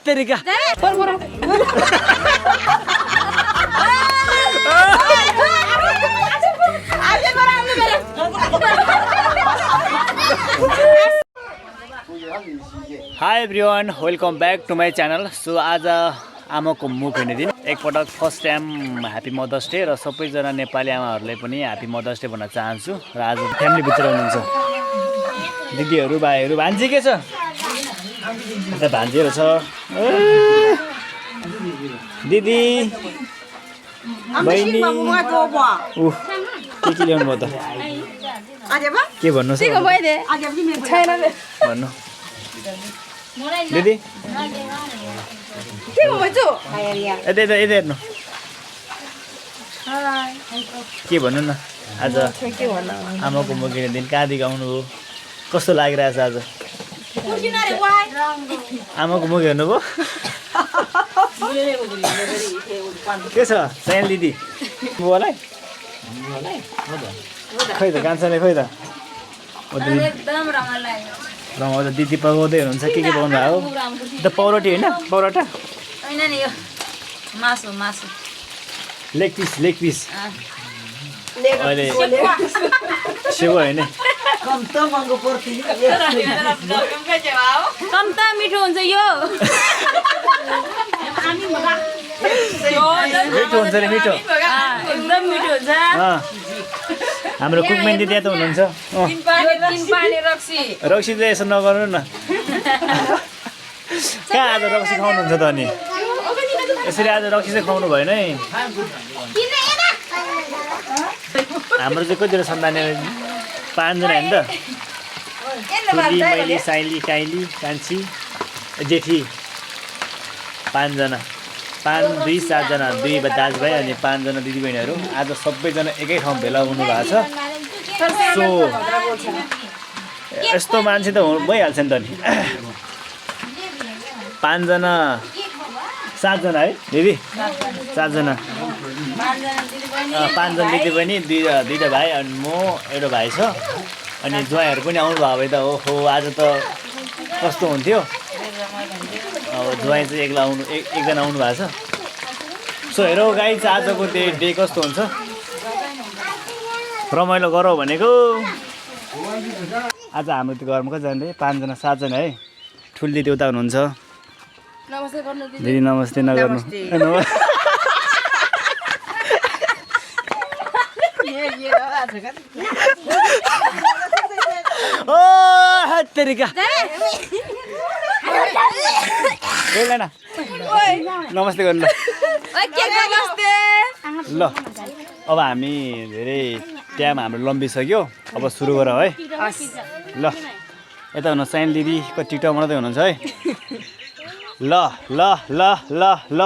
तेरिका hi everyone welcome back to my channel. So आज आमाको मुख हेर्ने दिन एकपटक first time happy mother's day र सबैजना नेपाली आमाहरूलाई पनि ह्याप्पी मदर्स डे भन्न चाहन्छु। र आज फ्यामिलीभित्र हुनुहुन्छ दिदीहरू भाइहरू। भान्जी के छ? यता भान्जीहरू छ, दिदी बहिनी। के ल्याउनु भयो त? के भन्नु छ भन्नु दिदी? यता हेर्नु के भन्नु न। आज आमाको मुख हेर्ने दिन कहाँदेखि आउनुभयो? कस्तो लागिरहेछ आज? आमाको मुख हेर्नुभयो? के छ साइल दिदी? बुवालाई खै त कान्छाले खै त रमाउँदा दिदी पकाउँदै हुनुहुन्छ। के पकाउनु भयो? त पौरोटी होइन? पौराटा होइन नि, यो मासु मासु लेग पिस अहिले सेवा होइन कम त मिठो हुन्छ यो। मिठो हुन्छ नि, मिठो एकदम मिठो हुन्छ। हाम्रो कुकमेन दिदी त हुनुहुन्छ। रक्सी चाहिँ यसो नगर्नु न। कहाँ आज रक्सी खुवाउनुहुन्छ त? अनि यसरी आज रक्सी चाहिँ खुवाउनु भएन है। हाम्रो चाहिँ कतिवटा सन्तान? 5 जना होइन त? दिदी, मैले, साइली, काइली, कान्छी, जेठी। 5 जना। 5, 2, 7 जना, 2 दाजुभाइ अनि 5 जना दिदीबहिनीहरू आज सबैजना एकै ठाउँ भेला हुनु भएको छ। सो यस्तो मान्छे त भइहाल्छ नि त नि। 5 जना 7 जना है दिदी? 7 जना। 5 जना दिदीबहिनी, 2 भाइ अनि म, एउटा भाइ छ। अनि ज्वाइँहरू पनि आउनु भयो भए त ओहो आज त कस्तो हुन्थ्यो। अब ज्वाइँ चाहिँ एकजना आउनु भएको छ। सो हेरौ गाइज आजको त्यो डे कस्तो हुन्छ। रमाइलो गरौँ भनेको। आज हाम्रो त्यो घरमा कतिजना रे? 5 जना 7 जना है। ठुल दिदी उता हुनुहुन्छ। दिदी नमस्ते नगर्नु। ओ तेरिका नमस्ते गर्नु ल। अब हामी धेरै टाइम हाम्रो लम्बिसक्यो। अब सुरु गरौँ है ल। यता हुनु साइन दिदी कति टिकटक बनाउँदै हुनुहुन्छ है। ल ल ल ल ल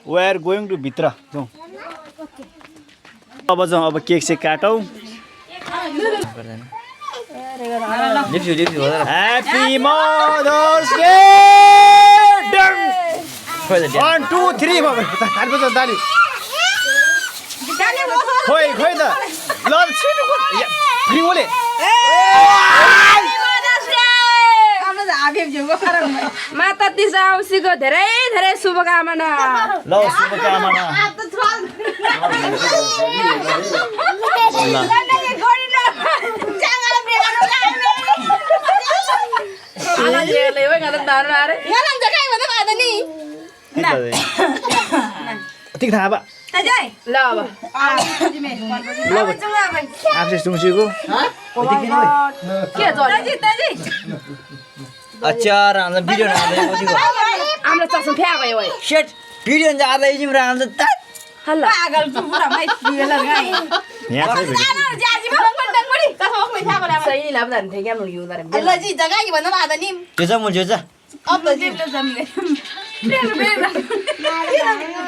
वी आर गोइङ टु भित्र जाउँ। अब जाउँ, अब केक चाहिँ काटौँ। Happy mother's day. 1 2 3 खोइ खोइ त ल छिटो बोले। माता दिशा औँसीको धेरै धेरै शुभकामना। ल शुभकामना। ठिक थाहा भयो ल अब अचार आउँछ भिडियो हाम्रो चस्मा फ्या भयो सेट भिडियो आधा इजिम आउँछ त हल्ला पागल पुरा भाइ भिडियो लगाइ यहाँ चाहिँ भिडियो जाजी मलाई पण्डङ बडी चस्मा ओक्मै थाहा गरे सही लाभ जान थियो क्याम यो गरे ल जी जग्गा के भन्नु आधा नि त्यो छ म जो छ अब त जी जम्ले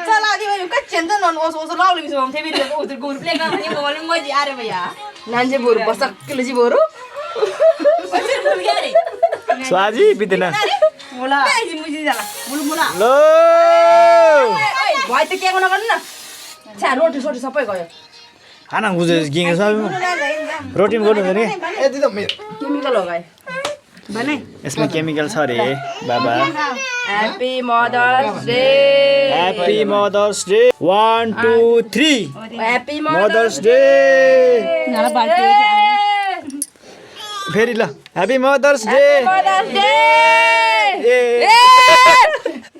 चला दी भने कच्चन त नन ओस ओस लाउले बिस हम थे भिडियो उधर गोर प्ले गर्न नि मोबाइल में मजी आरे भैया नान्जे बोरु बसक किलो जी बोरु पछि भूल गया रे स्वाजी बितेन मुला जी मुजी जाला मुला लो भाइ त के गर्न गर्नु न छ्या रोटी सोटी सबै गयो खाना बुझ्यो गिङ सब रोटिन गर्नु नि यति त केमिकल हो गाई भने यसमा केमिकल छ अरे बाबा happy mother's day happy mother's day 1 2 3 happy mother's day फेरि ल happy mother's day mother's day ए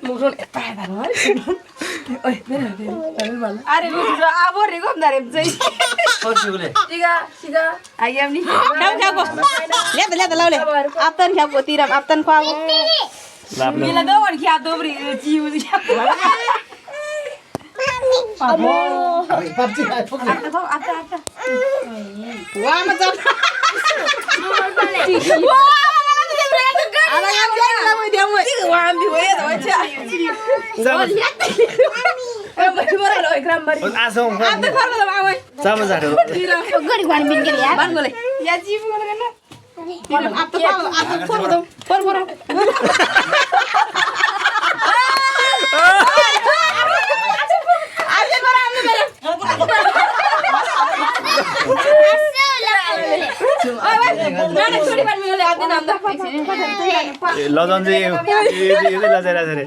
मुखुन यता यता हो ओइ अरे लुसु आबो रे गम दारे चाहिँ सिगा सिगा आइम नि खाऊ ल्यात लाउले आप्तन खाऊ तिरम आप्तन खुवाऊ मिला दो वन खिया दो बरी जीव अबो पप्ची खाए फुक आता वाह मतलब Ada yang jalan lama dia mau. Wah, ambil ya, tahu aja. Macam mana lo ikram bari? Assam Ada kalau lo mau. sama जाडो गरी घान बिन के यार Ban boleh. Ya jibu kalau kan. Tiram, apa for dong. For. Aja barang ambil bela. Mana छोरी ban मिले आते नाम दा. लजन चाहिँ यो लजाइरा छ रे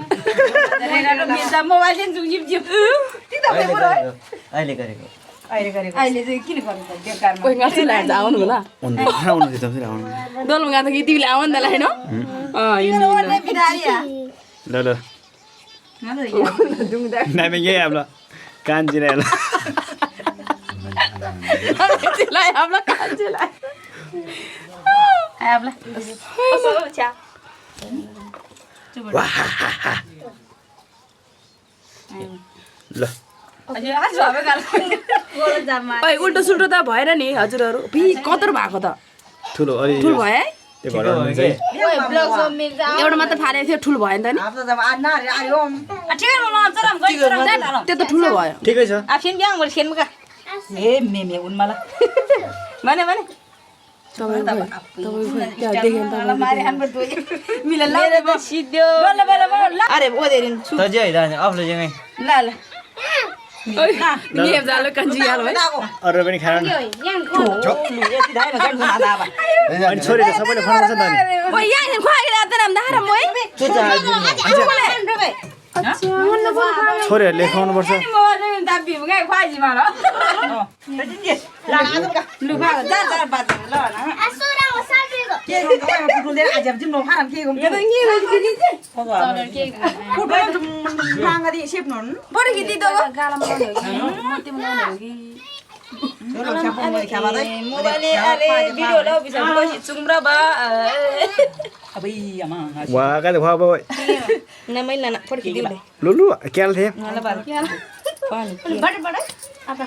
Ada minta मोबाइल चाहिँ जुजिब. Tidak boleh. अहिले गरेको अहिले चाहिँ किन गर्नु त बेकारमा कोही गाडी लाएर आउनु होला आउनु दे त फेरि आउनु दोलमा गाता कि तिमीले आउनु त हैन ल ल नामे के अब ल कान्छी रे ल लाई आपला कान्छी लाई आपला असो छ्या ल अझै आज भए गाल ओइ उल्टो सुल्टो त भएन नि हजुरहरु फि कतर भएको त ठुलो अलि ठुल भयो है त्यो घरमा चाहिँ ओए ब्लग सब मिल जा एउटा मात्र फालेको थियो ठुल भयो नि त नि ठिकै हो ल चरम गइ त्यो त ठुलो भयो ठिकै छ आफिन ब्याङ मैले खेल्नु का ए मेमे उनमा ल भने अरे ओदेरिन त जे हैन अफले जङै ल ल नियम जालो कन्जियाल है अरु पनि खान अनि छोरीले सबैले खुवाउँछ नि ओ यहाँ खुवाइला त नाम दारा म है छोरीहरूले खुवाउनु पर्छ दाबी गाई खुवाइजी माल लुगा जा बात ल असुरा हो साथीको बडे गीत दो मोबाइल अरे भिडियो ल बिसा बसी चुम्रा बा वा काले खुवा बाबा न मैले न फड्की दिउले लुलु क्याल थिए न बाल पानी बड apa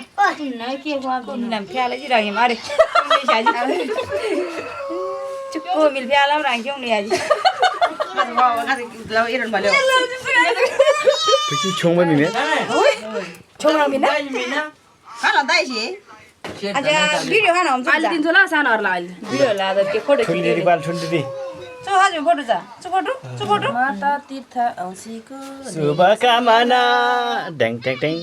न के गवा नाम फ्याले जी राखे मारे चुक्को मिल फ्याला राख्यौ नि आज पछि छौमा मिने छोरा मिना खाना दाइसी आज भिडियो खाना हुन्छ अहिले दिन्छु ल सानोहरुलाई अहिले भिडियो ला त के फोटो ठुली बाल ठुली चो हजुर फोटो छ चुकोटु माता तीर्थ औसीको शुभकामना ड्याङ ट्याङ ट्याङ